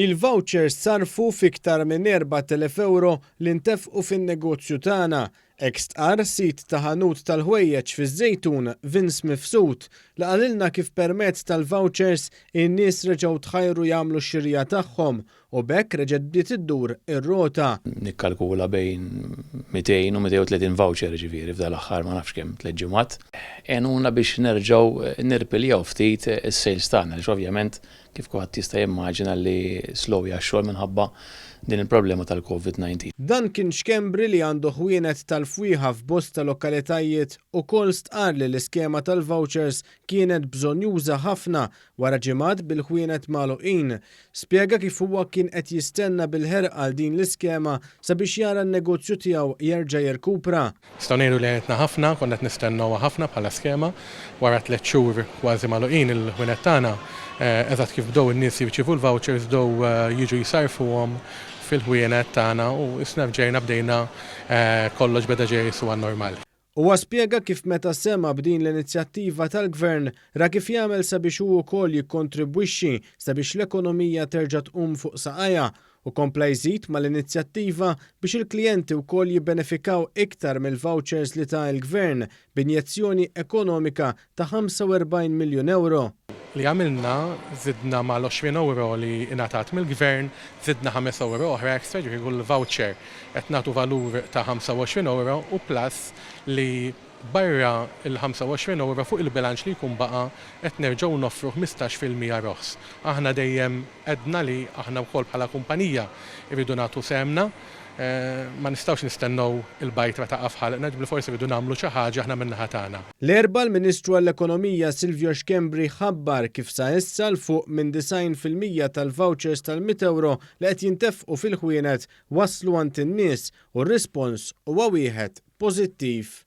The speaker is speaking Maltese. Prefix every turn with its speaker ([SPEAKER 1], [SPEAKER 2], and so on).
[SPEAKER 1] Il-vouchers sarrfu f'iktar minn 4,000 ewro li ntefqu fin-negozju tagħna, hekk stqarr sid ta' ħanut tal-ħwejjeġ fiż-Żejtun, Vince Mifsud, li qalilna kif permezz tal-vouchers in-nies reġgħu tħajru jagħmlu x-xirja tagħhom u b'hekk reġgħet bdiet iddur ir-rota.
[SPEAKER 2] Nikkalkula bejn 200 u 230 voucher jiġifieri f'dal-aħħar ma nafx kemm tliet ġimgħat. Għenuna biex nerġgħu nirpiljaw ftit is-sales tagħna għaliex ovvjament kif kulħadd jista' jimmaġina li slowja x-xogħol minħabba din il-problema tal-Covid 19.
[SPEAKER 1] Duncan Schembri li għandu ħwienet tal-fwieħa f'bosta lokalitajiet ukoll stqarr li l-iskema tal-vouchers kienet bżonnjuża ħafna Wara ġimgħat bil-ħwienet magħluqin, spjega kif huwa kien qed jistenna bil-ħerqa għal din l-iskema sabiex jara n-negozju tiegħu jerġa' jirkupra.
[SPEAKER 3] Nistgħu ngħidu li għenitna ħafna, konna qed nistennewha ħafna bħala skema. Wara tlett xhur kważi magħluqin il-ħwienet tagħna, eżatt kif bdew in-nies jirċievu l-vouchers bdew jiġu jsarrfuhom fil-ħwienet tagħna u issa rġejna bdejna kollox beda ġej qisu għan-normal.
[SPEAKER 1] Huwa spjega kif meta sema' b'din l-inizjattiva tal-Gvern, ra kif jagħmel sabiex hu wkoll jikkontribwixxi sabiex l-ekonomija terġa' tqum fuq saqajha u kompla jżid mal-inizjattiva biex il-klijenti wkoll jibbenefikaw iktar mill-vouchers li ta l-Gvern b'injezzjoni ekonomika ta' 45 miljun ewro.
[SPEAKER 3] Li għamilna, żidna mal-20 ewro li ingħatat mill-Gvern, żidna ħames ewro oħra extra, jiġifieri kull voucher qed nagħtu valur ta' 25 ewro u plus li barra l-25 ewro fuq il-bilanċ li jkun baqa' qed nerġgħu noffru 15% roħs. Aħna dejjem għedna li aħna wkoll bħala kumpanija rridu nagħtu sehemna. Ma nistgħux nistennew il-bajtra taqa' f'ħalqna, bilfors irridu nagħmlu xi ħaġa aħna min-naħa tagħna.
[SPEAKER 1] L-Erbgħa l-Ministru għall-Ekonomija Silvio Schembri ħabbar kif sa issa 'l fuq minn 90% tal-vouchers tal-mitt ewro li qed jintefqu fil-ħwienet waslu għand in-nies u r-rispons huwa wieħed pożittiv.